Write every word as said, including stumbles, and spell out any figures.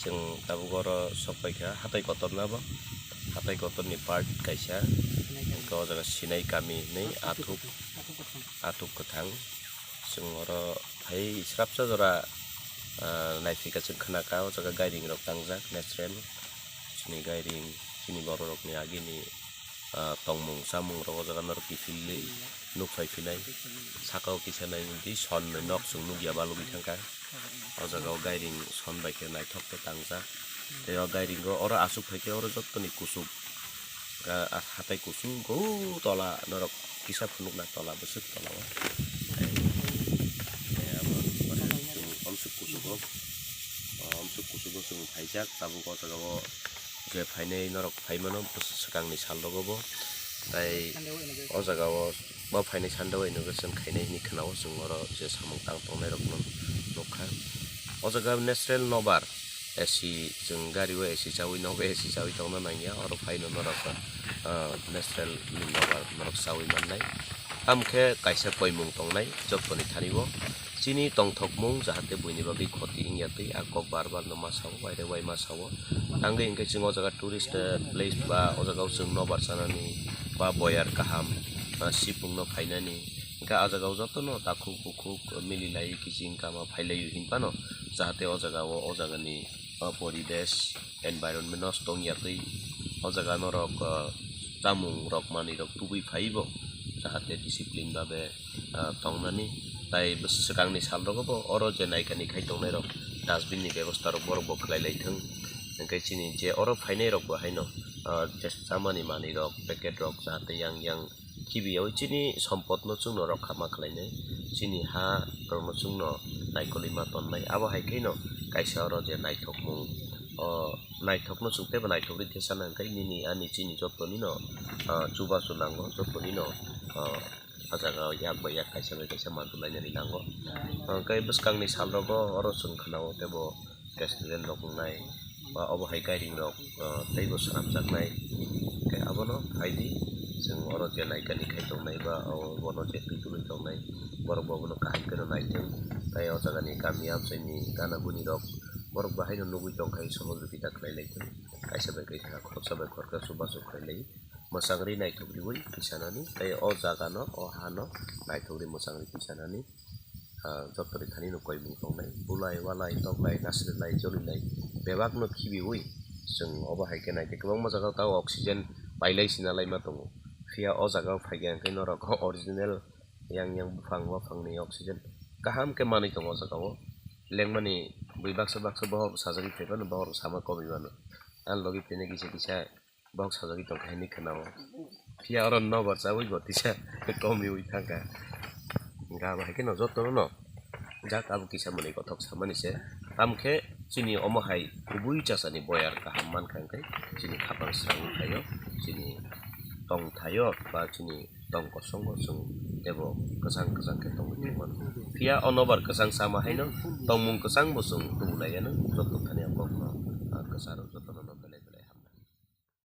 Chwng tabuk oro sok paikha hatai kotor na bo, hatai kotor ni part kaisa, hwnkhe o jaga Sinai kami hinwi athuk, athuk kwthang. Chwng oro phai srapsa jora, ah, naiphaikha chwng khnakha o jaga gairing rok tangjak natural. Chini gairing, chini borok rokni agini, ah, tongmung chamung rok o jaga norok kiphilwi nuk phai phinai. Saka o kisa nai di son ni nok chwng nukya balugwi thangkha. O jaga o gairing son bai khe naithok khe tangjak. Tei o gairing o oro aswk phai khe oro jottoni kuchuk, ah, hatai kuchuk o tola norok kisa phunukna tola bwswk tola o. Tei, tei abo, abo chwng omswk kuchuk o, ah, omswk kuchuk o chwng phaijak tabuk o jaga o je phainai norok phaimano swkangni sal rogo bo. Tei o jaga o bo phainai Sunday o inauguration khainai hinwi khwnao chwng oro je samung tang tongnai rokno nukha. O jaga natural nobar A C chwng gari o A C chawi nogo A C chawi tongna nangya oro phaino norok, ah, natural nobar norok chawi mannai. Tamo khe kaisa koimung tongnai jottoni thani o. Chini tongthokmung jahate buini bagwi khoti wngya twi a kok bar bar no ma sao, waire wai ma sao. Tangwi hwnkhe chwng o jaga tourist, eh, place ba o jaga o chwng nobar chanani ba boyar kaham, ah, sipung no phainani. Hwnkhe a jaga o jotono takhuk bukhuk mili lai kiching kama phai lai hinphano jahate o jaga o, o jaga ni, ah, poribesh, environment nosto wngya twi o jaga norok, ah, chamung rok manwi rok tubui phai bo jahate discipline babe ah, tongnani. Tai bwswkangni sal rogo bo oro je naikani khai tongnai rok dustbin ni bebosta rok borok bo khlai lai thung. Hwnkhe chini je oro phainai rok bo haino, ah, je chamani manwi rok packet rok jahate yang yang khibiyaui chini sompot no chwngno rokha ma khlainai. Chini ha rok no chwngno naikolwi ma tonnai. Abo hai kheno kaisa oro je naithokmung, o naithokno chwng teibo naithok ri thesa nang khe nini ani chini jottoni no, ah, chubachu nango jottoni no, ah, O jaga o yak bai yak kaisa bai kaisa mantu lainani nango. Hwnkhe bwskangni sal rogo oro chwng khwnao teibo restaurant rok wngnai ba obo hai gairing rok, ah, teibo swnamjaknai. Hwnkhe abono phaidi chwng oro je naikani khai tongnai ba obono je twi tubui tongnai borok bo abono kaham kheno naithung. Tei o jagani kami amchaini gana guni rok borok bo haino nugui tongkha, sohojogita khlai laithung. Kaisa bai kaisa khoroksa bai khoroksa chubachu khlai lai. Mwchang ri naithok riwi tisanani, tei o jaga no, o ha no naithok ri mwchang ri tisanani, ah, joto ni thani no koimung tongnai, bulai, walai, toklai, nasrilai, jolilai, bebak no khibiwi chwng obo hai khe naikhe kwbangma jaga o tabuk oxygen pailai sina laima tongo, phiya o jaga o phaikha hwnkhe norok original yang yang buphang waphang ni oxygen kaham khe manwi tongo o jaga o, lengmani bui baksa baksa bohor sajagwi phaiphano bohor sama komwi mano, ani logi phene kisa kisa. Bok sajagwi tongkha hinwi khwnao. Phiya oro nobar chawi bo tisa komiwi thangkha. Hwnkhe abo hai kheno jotono no jak abo kisa mwnwi kothok samani se. Tamo khe chini omo hai kubui chasani boyar kaham mankha hwnkhe chini khapang srangwi phaio, chini tongthaio ba chini tong kosongo chwng teibo kwchang kwchang khe tongwi tongmano. Phiya o nobar kwchang sama haino tongmung kwchang bo chwng tubulaiya no joto thani o kokno, ah, kwcharo.